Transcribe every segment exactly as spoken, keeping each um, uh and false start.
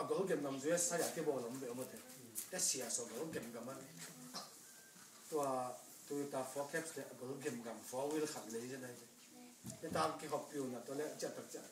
Gol gemgam zui a sai a kibawl om ve om a te. Te sia so gol gemgam a. Tua Toyota four caps te a gol gemgam four wheel khat lei zen a hi. Te tam kihop piu na tua le ciah tak ciah.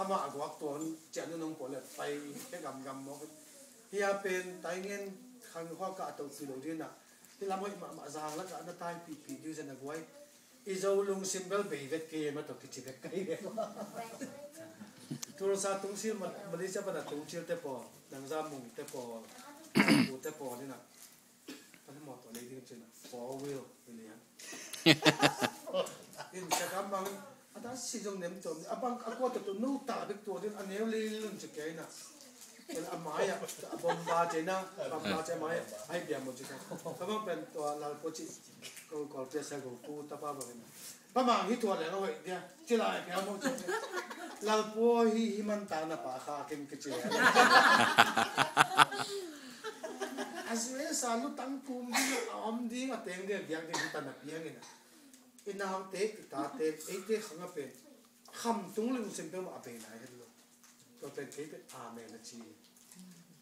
Ama a guak tuang ciah nu nong pawh le pai ke gamgam mawk. Hia pen tai ngen khang hua ka a to si lo dina. Hi lam hoih mahmah zang lak a na tai pihpih diu zen a guai. I zo lungsim bel bei vet kei ma tawh kici vet kei ve. Tulsa tungsil ma-, Malaysia pana tungsil te pawl, nangza mung te pawl, pu te pawl ina. Kan mawtaw lei ding cina four wheel i lian. In sakam bang a ta si zong nem tawm a bang a kua tawh tu nu ta bek tua din a neu lei lun ci kei na. Ken a mai a, a bomba cina, bomba cina mai a, ai bia mo cina. Ka bang pen tua lal ko ci, ko kol pia sa ko ku ta pa bang ina. Pa mang hi tua le no wei dia, ci lai pia mo cina. Lal po hi hi man ta na pa kha ken ke ci. A zui sa lu tang kum ding, a om ding, a teng ding, biak ding, ta na piang ina. I naute, i tate, eite khang a pen. Kham tung lungsim peuhmah a bei nai het lo. Tua pen kei pen amen a ci.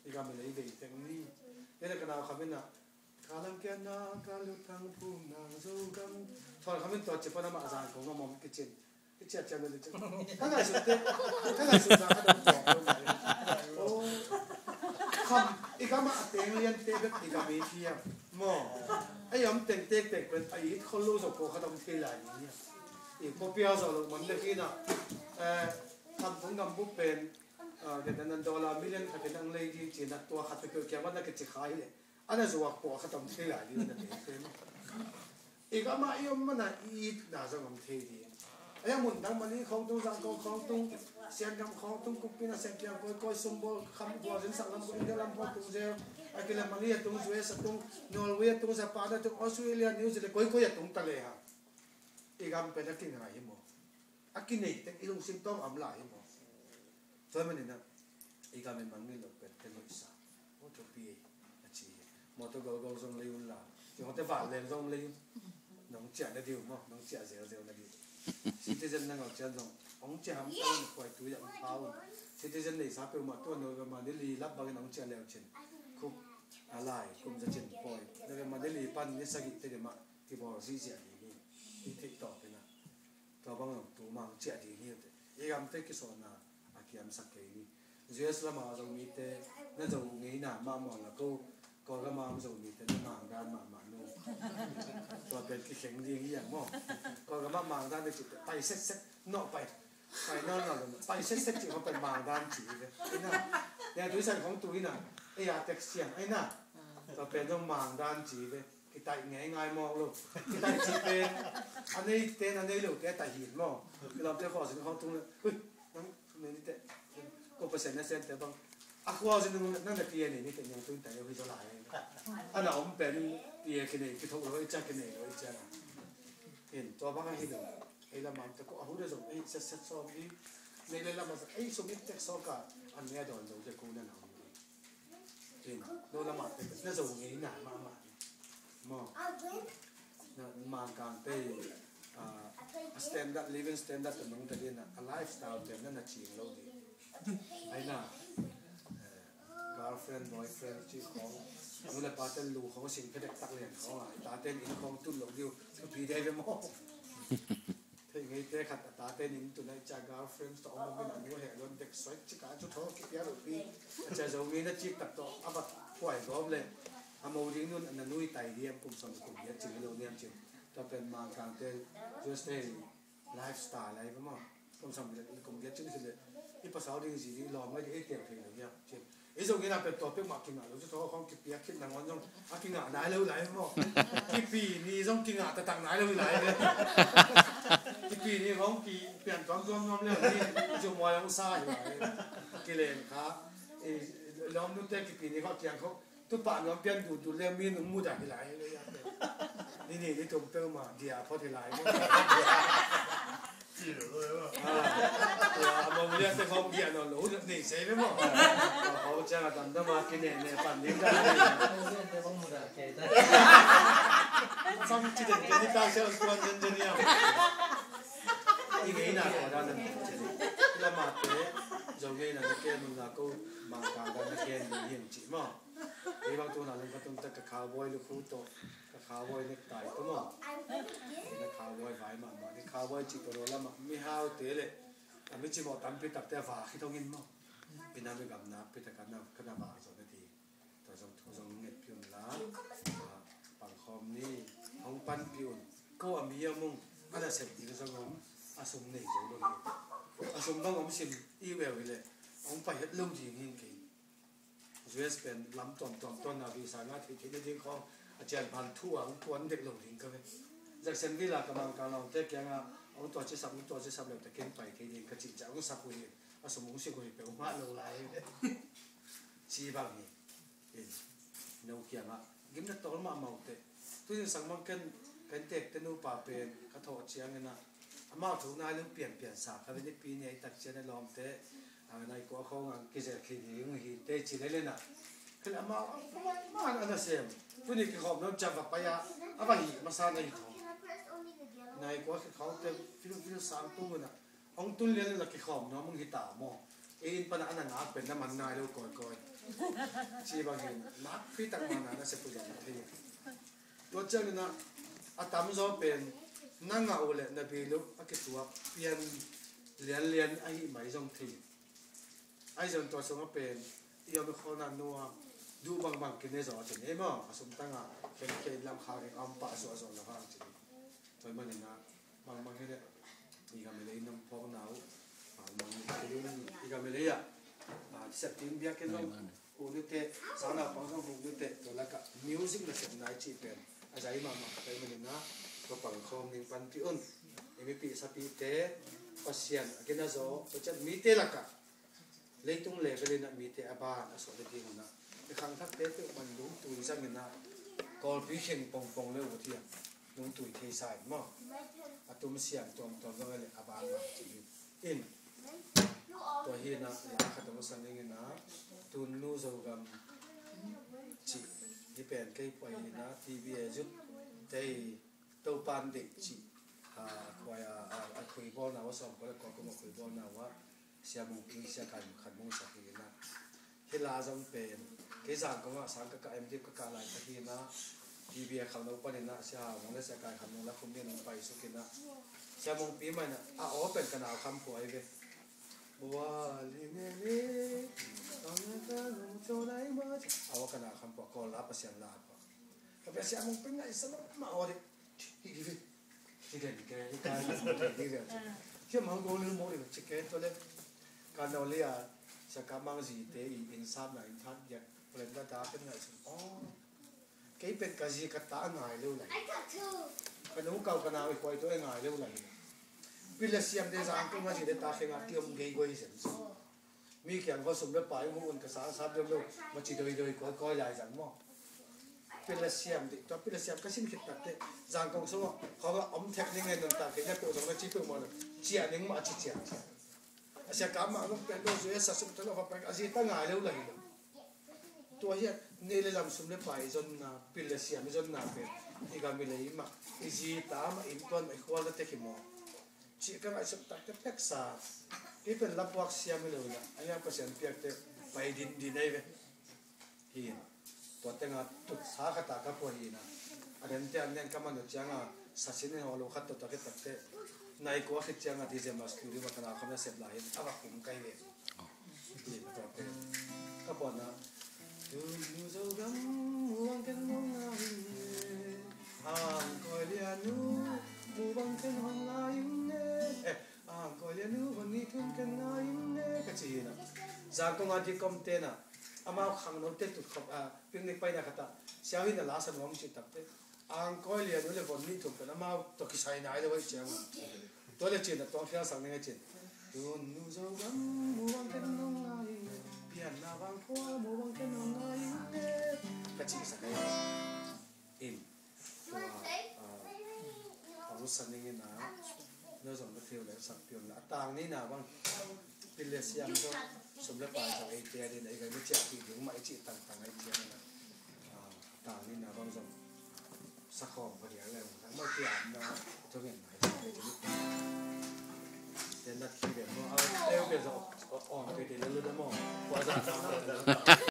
I gam i lei bei teng ni. Ena ka nau kham ina, ka lam kia na, ka lu tang pum na, zo gam. Thon kham in tua ci pan a mah zang kong a mom kicin. I ciat ciat lo le cin. Ka ngai sut te, ka ngai sut sa ka dam tua peuhmah. Oh. Kham, i gam a teng lian te bek i gam i thiam. Mo. Ai om teng tek tek pen, ai it khol lo zo ko kha dam thei lai ni. I ko pia zo lo man le kina. Eh, kham tung gam bu pen, ah, ke dan dollar million khat ke nang lei ding cina tua khat pe ke kia wan na ke ci khai le. Ana zuak pawh kha tam thei lai ding na te te ma. I gam a i om mana i itna zong om thei ding. Ai a mun dang mali khawng tung, zang kong khawng tung, sian gam khawng tung, kumpina sian kiang koi koi sum bawl kham bawl zin sak lam ko India lam ko tung zel. A kila mali a tung, U S a tung, Norway a tung, Japan a tung, Australia, New Zealand koi koi a tung ta le ha. I gam pen a kingai hi maw? A kinei tek i lungsim tawng a om lai hi maw? Tua manin a i gam i mangngilh lo pen ken hoih sa. Aw thupi a ci hi. Mawtaw golgol zong lei un la. Ci mawtaw vanleng zong lei un. Nong ciah na diu maw, nong ciah zelzel na diu. Citizen na ngau cian zong hong ciah hamtang in kuai tui ah hong pha un. Citizen neisa peuhmah tua November ni li lap bangin hong ciah leu cin. Khup a lai kum za cin pawi. November ni li pan ni sagih te dih mah kibawl zihziah ding hi. I theih tawh pen a. Tua bang zong tu mang ciah ding hi te. I gamte kisawnna a kiamsak kei ni. U S lam a Zomite na Zo ngeina mahmah la ko. Kawlgam a om Zomite na mangdan mahmah nu. Tua pen kikheng ding hi ang maw. Kawlgam a mangdan ding cite pai setset nawh pai. Pai nawh nawh lo pai setset cih khaw pen mangdan ci hi ve. Ina. Nia tuisan khong tu ina. Ei a text ciang. Ina. Tua pen zong mangdan ci hi ve. Kitaih ngeingai mawk lo. Kitaih cih pen a neite in a nei lote a taih hi maw? Kilawmte khualzin khawng tung le, ui, nang nei nite. Ko Pasian na sente bang a khualzin nang na tia nei nite, niang tuin taih lo hi zaw lai. A na om pen tia kinei, kithoh lo i cia, kinei lo i cia. In tua bang a hi lo. Ei lamam te ko a hu de zong ei setset sawm hi. Nei le lam a zong ei sum in tek sawk a, an nei a dawn zo de ko na na om hi. In, no lamah te na Zo ngeina mahmah. Maw. Na Mangkangte, ah, a standard, living standard te nong ta dina, a lifestyle te na na cing lo di. Ai na, eh, girlfriend, boyfriend cih khawng, a nu le pate lu khawng sing phedek tak lian khawng a, tate in khawng tun lo diu, thupi dei ve maw. Thei ngeite khat a tate nin tuna i cia girlfriends tawh om in a nu heh lon dek soi cika cu thaw kipia lo pi. A cia Zo ngeina cik tak tawh a va khuai gawm le a mo ding nun a na nui tai diam kum sawm kum bia cing lo niam cin. Tua pen Mangkangte U S te lifestyle ai va maw. Kum sawm bia kum bia cing si le i pasal ding zi ding lawm ngai ding ei tel thei lo niam cin. Ei zong ina pet tua pek mah kingah lo cu thaw khawng kipiak khit nangawn zong a kingah nai lo lai maw? Kipi ni zong kingah taktak nai lo hi lai ve. Kipi ni khawng kipian tuamtuam nuam leu ni. Cu muai hong sa hi lai. Kilen kha i lawmnute kipi ni khawng kiang khawng tupah nuam pian dutdut leu mi nung mudah hi lai. Ni ni ni tum peuhmah dia phot hi lai maw? Ci lo lo e maw? Ah, tua a mong lian te khawng giah nawn lo nei sei ve maw? Ah, khawng ciang a damdam a kinehne pan ding dan. Sam ci den te ni ta siang kuan zen zen iam. I ngeina kua dan a ni zen. Lamate Zo ngeina na ke mun la ko Mangkang dan a hiam cih maw. Kei bang tu na lung ka tung tak ka cowboy lukhu tawh, ka cowboy necktie tawh maw. Kei na cowboy vai mahmah ni, cowboy cih tawh lo lamah mihaute le a mi cimawh tampi takte a vak hi thongin maw. Ina mi gam nakpi tak ka na, ka na vak zawh na ti. Tua zong thu zong ngetpih un la, ah, pangkhawm ni, hong panpih un. Ko a mi a mung, a nasep ding zong om, a sum nei zo lo hi. A sum bang om sim i veu hi leh, hong pai het lo ding hi kei. U S pen lam tuamtuam tuanna visa ngah theih theih nading khawng a cian phan thu a hong tuan dek lo ding ka ve. Jacksonville a ka Mangkang lawmte kiangah hong tua cisap, hong tua cisap leu takin pai thei ding ka cih ciah hong sak uh hi. A sum hong sik uh hi peuhmah lo lai hi ve. Ci bang hi. In, no kiangah gimna tawl mahmah uh teh. Tunin sangmang ken, ken tekte nupa pen ka thawh ciangin ah amau tho nai lo pianpian sa ka ve, nipi ni a i tak cian a lawmte, a, nai kua khawng ang kizel thei ding uh hi teh ci lel in ah. Kei le amau a, amau a na sem. Tuni kikhawm nuam ciang va pai a, a va hih masa na hi thaw. Nai kua kikhawm teh fil fil sang tung un ah. Hong tun lian in a kikhawm nuam hong hi ta maw? Ei inn pan a na ngak pen na man nai lo kawikawi. Ci bangin nakpi tak man a na sia pui zong thei. Tua ciangin ah a tamzaw pen na ngah uh leh na bil uh a kituak pian lianlian ahih mai zong thei. Ahi zong tua sungah pen i om i kholna nuam duh bangbang kine zaw a ci ni maw? A sumtang a khenkhia in lam khak in a om pah zuahzuah lo hang ci ni. Tua ahih manin ah bangbang hi leh i gam i lei in nong phawkna uh bangbang hi leh i gam i lei ah, ah, septim biakinn zong huh ni teh, sangnaupang zong huh ni teh, tua lakah music nasepna i cih pen a zai mahmah ka pai manin ah tua pangkhawm ning panpih un. I mipih sapite Pasian a gina zaw tua ciang mite lakah leitung level in ah mite a ban a suah nading un ah i khangthakte peuhmah in lungtui zangin ah Kawlpi kheng pongpong le uh thiam lungtui thei sa in maw? A tum siam tuamtuam zong a leh a ban ban ci in. Tua hi in ah la khat hong sa ning in ah Tunnu Zogam cih hi pen kei puai hi in ah T V a zut tei Topan deih cih, a, khuai a, a, a khuibawlna uh a sawm kua le kua kum a khuibawlna uh ah Sia Mung Ping, Sia Kai khat mung sak hi in ah. Hih la zong pen kei Zangkong ah sang ka kah M Div ka kah lai ka hi in ah, T V a khangno panin ah Sia Mung le Sia Kai khat mung la khum ding hong pai suk in ah. Sia Mung Ping mah in ah a aw pen ka nau kham pua hi ve. Bua li ne li, tong ne ka nung cho lai ma. A aw ka nau kham pua, Kawl la Pasian la pua. Ka bia Sia Mung Ping ngaihsa mahmah aw dih. Hi hi hi. Hi den ke, hi kai hi hi hi. Hi mang go lil mo hi chi ke to le. Ka no le a, Sia Ka Mang zi te i in sap na in that ya. Plen da da pen ngaihsa. Oh. Kei pen ka zi ka ta ngai lo lai. Ka nu kau ka nau i khuai to ngai lo lai. Pil le siam de zang ko nga zi de ta khe nga ti om gei goi zen. Mi kiang ko sum le pai mu un ka sa sa dom lo ma ci doi doi koi koi lai zang maw. Pil le siam di, tua pil le siam ka sim khit tak te Zangkong sung a, kong a om thek ning ngai nun tak te na ko zong na ci peuh maw lo. Cia ning ma ci cia cia. A Sia Ka Mang zong pen lo zui a sa sum ta lo fa pai a zi ta ngai lo lai lo. Tua hi a nei le lam sum le pai zonna, pil le siam zonna pen i gam i lei mah, i zi ta mah in tuan mah i khual na te khi maw. Cih ka ngaihsut takte peksa. Kei pen lapuak siam hi lo in ah, a ngiang Pasian piakte pai din din ahi ve. Hi in. Tua tengah tutsa khat ah ka pua hi in ah. A dente an nen ka man uh ciangah sasin in haw lo khat tawh tak hi takte. Nai kua khit ciangah December studio mah ka nau kham na sep lai in a va khum kai ve. Hi in tua pen ka puan ah. Tunnu Zogam muang ken hong lai in e. Ang koi lia nu mubang ken hong lai in e. Eh, ang koi lia nu von ni thum ken lai in e. Ka ci hi in ah. Zangkong a dikom te na. Amau khangno te tut khop a picnic paina khat ah. Siau hi in ah la sa nuam ci takte. Ang koi lia nu le von ni thum pen amau tawh kisai nai lo ai ciang. Tua le cin a tuang fial sang ning a cin. Tunnu Zogam mubang ken hong lai in e. Pianna vang khua mubang ken hong lai in e. Ka ci sak ai. In. Tua, ah, a rusa ning in ah. No zong na thil le sak pion la. A tang ni na bang. Pil le siam zong. Sum le pai zong ei te a din a i gai mi ciah pi ding ma i ci tang tang ai ciang na. Ah, tang ni na bang zong. Sa khawm ko dia le. Ang mai tia na. Tua ngen mai. Tua ngen mai. Tua ngen mai.